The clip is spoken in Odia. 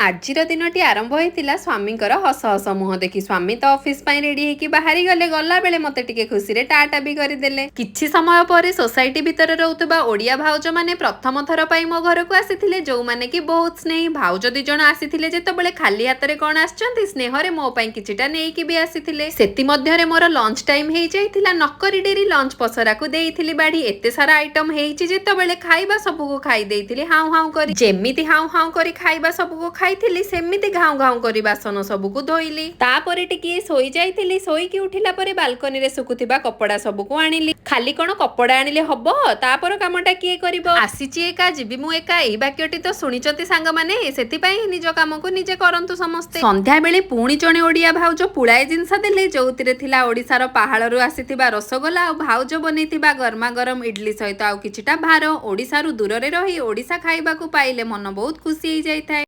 ଆଜିର ଦିନଟି ଆରମ୍ଭ ହେଇଥିଲା ସ୍ୱାମୀଙ୍କର ହସ ହସ ମୁହଁ ଦେଖି। ସ୍ୱାମୀ ତ ଅଫିସ ପାଇଁ ରେଡି ହେଇକି ବାହାରି ଗଲେ। ଗଲାବେଳେ ମତେ ଟିକେ ଖୁସିରେ ଟାଟା ବି କରିଦେଲେ। କିଛି ସମୟ ପରେ ସୋସାଇଟି ଭିତରେ ରହୁଥିବା ଓଡ଼ିଆ ଭାଉଜ ମାନେ ପ୍ରଥମ ଥର ପାଇଁ ମୋ ଘରକୁ ଆସିଥିଲେ, ଯୋଉମାନେ କି ବହୁତ ସ୍ନେହୀ। ଭାଉଜ ଦି ଜଣ ଆସିଥିଲେ ଯେତେବେଳେ, ଖାଲି ହାତରେ କଣ ଆସିଛନ୍ତି? ସ୍ନେହରେ ମୋ ପାଇଁ କିଛିଟା ନେଇକି ବି ଆସିଥିଲେ। ସେଥିମଧ୍ୟରେ ମୋର ଲଞ୍ଚ ଟାଇମ ହେଇଯାଇଥିଲା। ନକରି ଡେରି ଲଞ୍ଚ ପସରାକୁ ଦେଇଥିଲି ବାଢି। ଏତେ ସାରା ଆଇଟମ ହେଇଛି ଯେତେବେଳେ, ଖାଇବା ସବୁକୁ ଖାଇ ଦେଇଥିଲି ହାଉଁ ହାଉଁ କରି। ଯେମିତି ହାଉଁ ହାଉଁ କରି ଖାଇବା ସବୁକୁ ଖାଇଥିଲି, ସେମିତି ଘାଉଁ ଘାଉଁ କରି ବାସନ ସବୁକୁ ଧୋଇଲି। ତାପରେ ଟିକିଏ ଶୋଇ ଯାଇଥିଲି। ଶୋଇକି ଉଠିଲା ପରେ ବାଲକୋନିରେ ଶୁଖୁଥିବା କପଡା ସବୁକୁ ଆଣିଲି। ଖାଲି କଣ କପଡା ଆଣିଲେ ହବ? ତାପର କାମଟା କିଏ କରିବ? ଆସିଛି ଏକା, ଯିବି ମୁଁ ଏକା, ଏଇ ବାକ୍ୟଟି ତ ଶୁଣିଛନ୍ତି ସାଙ୍ଗମାନେ। ସେଥିପାଇଁ ନିଜ କାମକୁ ନିଜେ କରନ୍ତୁ ସମସ୍ତେ। ସନ୍ଧ୍ୟାବେଳେ ପୁଣି ଜଣେ ଓଡ଼ିଆ ଭାଉଜ ପୁଳାଏ ଜିନିଷ ଦେଲେ, ଯୋଉଥିରେ ଥିଲା ଓଡ଼ିଶାର ପାହାଳରୁ ଆସିଥିବା ରସଗୋଲା ଆଉ ଭାଉଜ ବନେଇଥିବା ଗରମା ଗରମ ଇଡଲି ସହିତ ଆଉ କିଛିଟା ଭାର। ଓଡ଼ିଶାରୁ ଦୂରରେ ରହି ଓଡ଼ିଶା ଖାଇବାକୁ ପାଇଲେ ମନ ବହୁତ ଖୁସି ହେଇଯାଇଥାଏ।